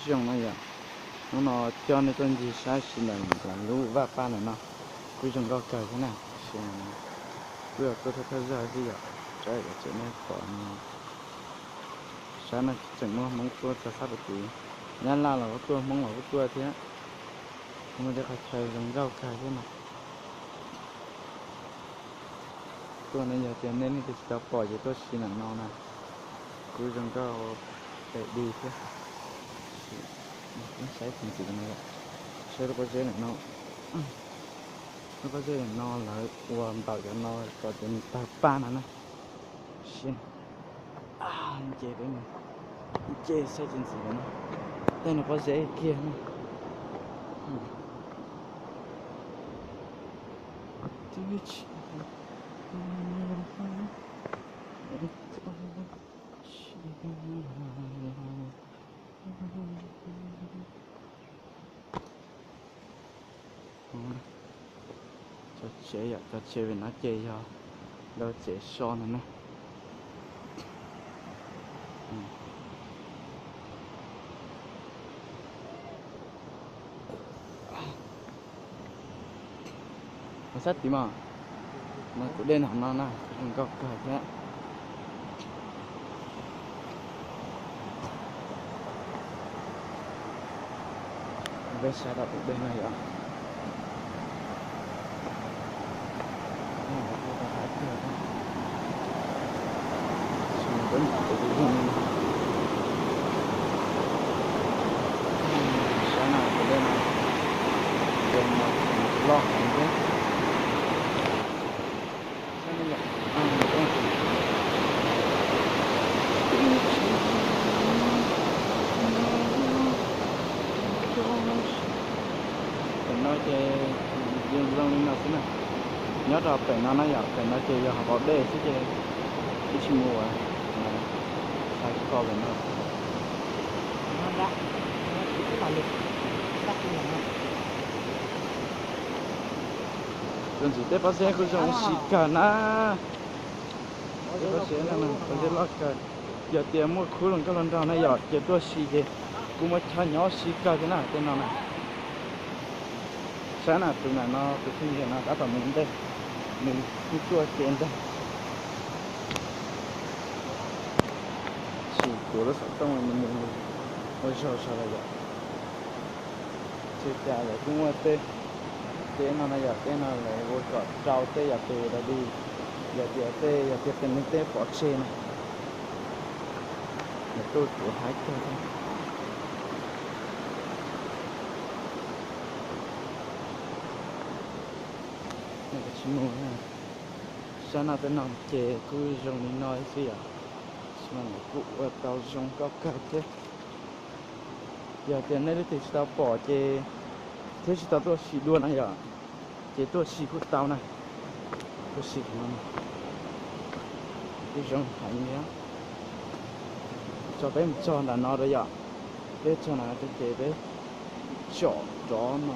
Zoo no yom, hnub no coj nej tuaj ncig saib si ntawm lub vaj paj ntawm no, kuj zoo nkauj kawg thiab na. Kuj yog tuaj thawj thawj zaug xwb yom, tsam nej pom no. Sab no tseem muaj Hmoob tuaj txog sab puag tid, Nyab Laj los kuj tuaj, Hmoob los kuj tuaj thiab. Muaj tej qhov chaw zoo nkauj kawg thiab no. Tuaj no yog tias nej leej twg tsis tau pom ces tuaj si ntawm no na, kuj zoo nkauj pem dig thiab. Saib txiv ntxiv no, saib lub pob zeb ntawm no, lub pob zeb ntawm no lawv ua npaum cov no kom tias nws tawg paj no na. Siab, nce peb mus, nce saib txiv ntxiv no, tej no pob zeb kiag na. Cov tsev yom, cov tsev pem no ces yog lawv tsev so no na. Sab tid mas, no tus dej no no na, zoo nkauj kawg thiab. Peb saib rau tus dej no yom. Sab no tus dej no, dej no loj heev thiab. Pem no ces zoo li no xwb na. Nyob rau pem no na yom, pem no ces yog hauv paus dej xwb ces ib tsis mus ua, hais kho pem no. Tus ntxiv tej pob zeb kuj zoo ib si kawg na. Tej pob zeb no, pob zeb loj kawg. Yog tias muaj khub hluas nkauj hluas nraug na yom, ces tuaj si ces kuj muaj chaw nyob si kawg thiab na tej no na. Saib na, tus ntawm no tus phooj ywg no tab tom mus ntej, nws kuj tuaj kev ntag. Tsis tuav lub xov tooj nws mus ua zog zog lawm yom. Tsis cas lawv kuj muaj tej teb no na yom, teb no lawv ua kom rau tej yam tes da di, yog tias tej yog tias pem neeg teb pov tseg na. Nws tuaj tuav haib kawg thiab. Tsis mus na. Sab no tej no ces kuj zoo li no xwb yom. Sab no lawv kuj ua tau zoo nkauj kawg thiab. Yog tias nej leej twg tsis tau pom ces, thiab tsis tau tuaj si dua na yom, ces tuaj si kuj tau na. Tuaj si no, kuj zoo heev li. Tso peb mus txog nram no rau yom. Peb txog nram no ces peb tsom rov no.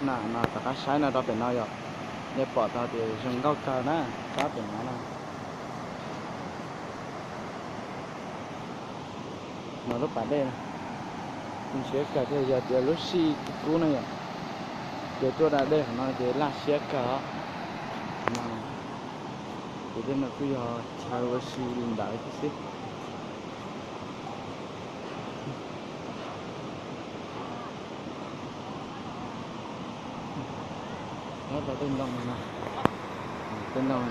Na, no rov qab saib no rau pem no yom. Nej pom tau tias zoo nkauj kawg na, sab pem no na. No lub pas dej no, zoo siab kawg thiab, yog tias lub sij kub kub na yom, ces tuaj da dej qhov no ces laj siab kawg os. Ces tej no kuj yog chaw ua si li ntawd thiab xwb. Nyob rau tej ntoo no, tej ntoo no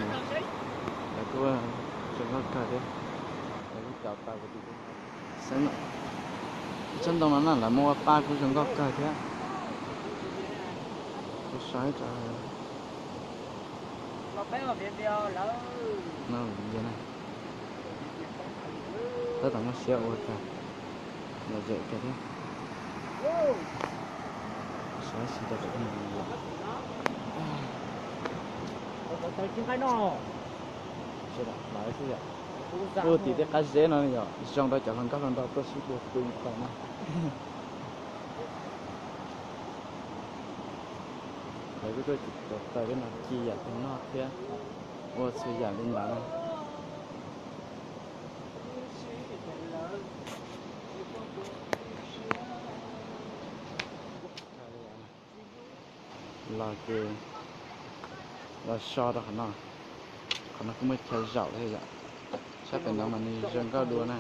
lawv kuj zoo nkauj kawg thiab. Lawv kuj cov pa kuv tis, tsob ntoo no na lawv muab ua paj kuj zoo nkauj kawg thiab. Kuv saib rau no, tab tom muaj siab ua kawg, lom zem kawg thiab. Saib si rau lawv xwb yom. Ua tim tej qab zeb no yom, zoo rau cov hluas nkauj hluas nraug tuaj sib dua pw tau na. Lawv kuj tuaj cov taws tej no ci yam tus noj thiab, ua txhua yam li ntawd na. Los ces los so rau qhov no, qhov no kuj muaj chaw zaum thiab yom. Sab pem no mas nws zoo nkauj dua na.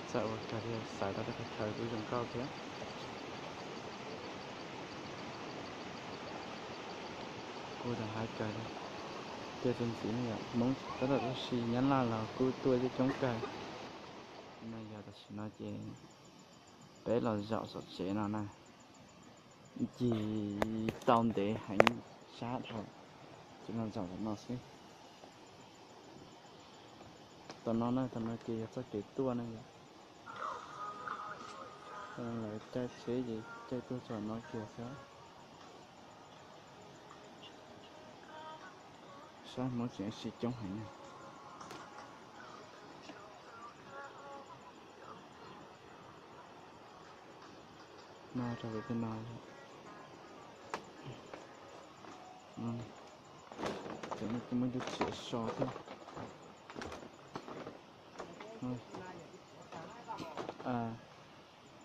Txawj ua kawg thiab, xaiv tau tej qhov chaw kuj zoo nkauj thiab. Kuj rau haib kawg li. Tiag txuas ntxiv no yom, Hmoob tab tom tuaj si, Nyab Laj los kuj tuaj coob coob kawg. No yog tam sim no ces peb los zaum saum tsev no na, ncig tau ntev heev sab dhau, ces los zaum tom no xwb. Tom no na, tom no ces yog txoj kev tuaj na yom. Lawv caij tsheb ces caij tuaj txog no kiag xwb. Sab Hmoob tseem sib coob heev na. No rau pem tej no, ces muaj ib tug tsiav so thiab.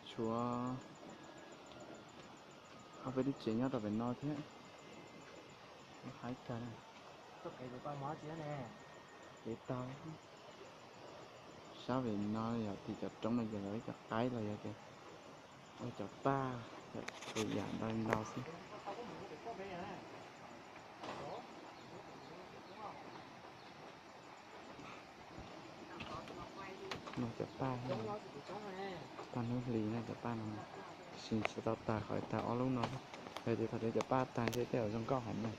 Tshuav ob peb lub tsev nyob rau pem no thiab. Haib kawg. Kev tau sab pem no yog tim cov roob no ces lawv cov qaib los yog tias ua cov paj, txhua yam ntau ntau xwb. No cov paj, paj hnub hlis no, cov paj no tab sis tsis tau tag, qhov tag ob lub no. Yog tias thaum cov paj tag ces tej zaum zoo nkauj heev na.